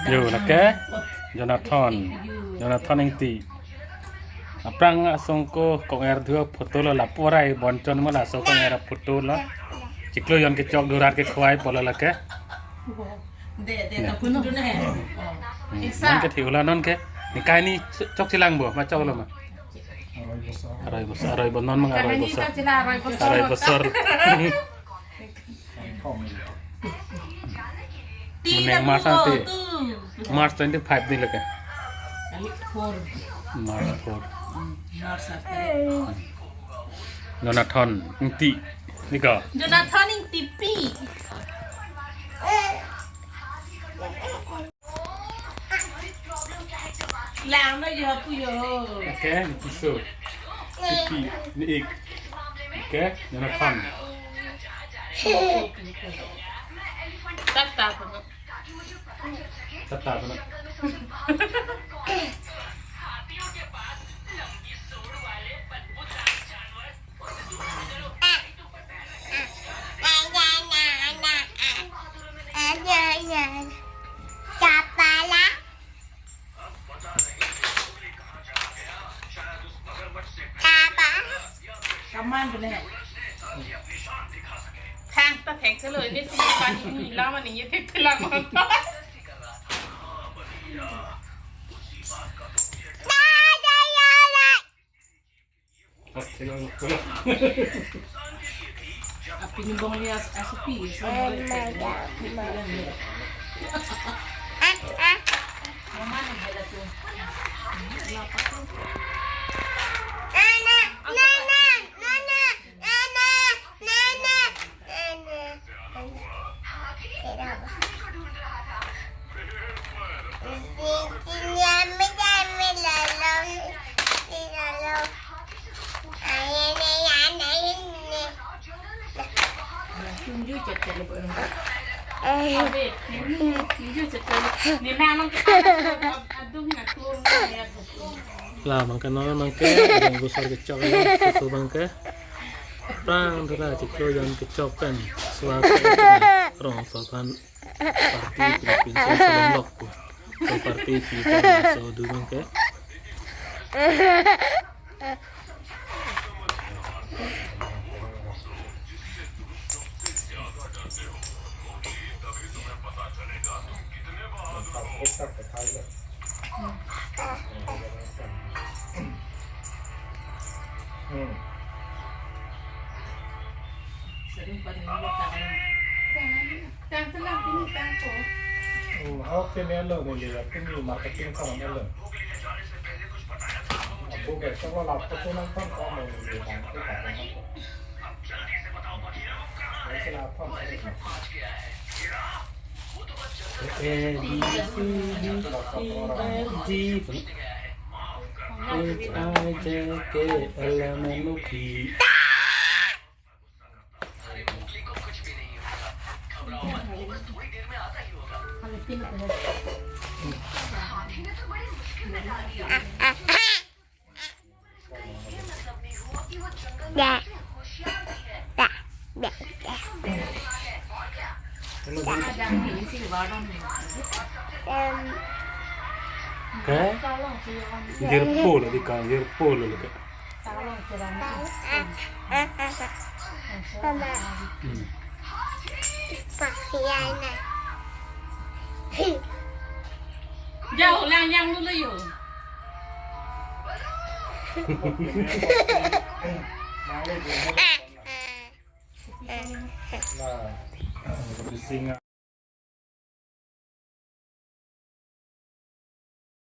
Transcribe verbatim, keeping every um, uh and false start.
Yo, lake Jonathan. Jonathan Ingti. Aphrang asong ko kong er dua photo lo, lapu arai bonchon mo, laso kong er photo lo. Chiklo jon kechok, durat kekhwai pulo lake. De, de, ne. Tapu dun he. Hmm, non ke thik ula non ke. Ningkai ni chok chelang bo, ma choklo ma. Arai bosor. Arai bosor, arai bo non mang arai bosor. Arai bosor. Meneng March nanti. March twenty-five ni lake. March four. Hmm, March four. Jonathan Ingti. Nika. Jonathan Ingti pi. Lang na yo pu yo. Okay, ni piso. Ni pi, ni ik. Okay, Jonathan. Tata ko. Tata ko. Chapala. Chapa. Kaman bene. Thang ta thang kelo, ini si pani ni lama ni ye thek lama. Apin bong ni as-, asupi, so. La abang ke non abang ke, abang bosor kechok lo, susu abang ke. Prang dura chiklo jon kechok pen. Suwa ke rong so pan. Party Philippines so long lok pu. So party pi pen so du abang ke. Hmm. Sering pada ini tangan. Tang telang ini tang ko. Hmm, oke, melo ni dia, ini marketing sama melo. Abu ke, coba lapor tu nang kan, kamu ni dia, tang tu tang tu. Saya lapor, saya lapor. A, B, C, D, E, F, G, H, I, J, K, L, M, N, O, P. Ke? Jirpo lo di ka, jirpo lo di ka. Hmm. Jauh lang yang dulu yuk.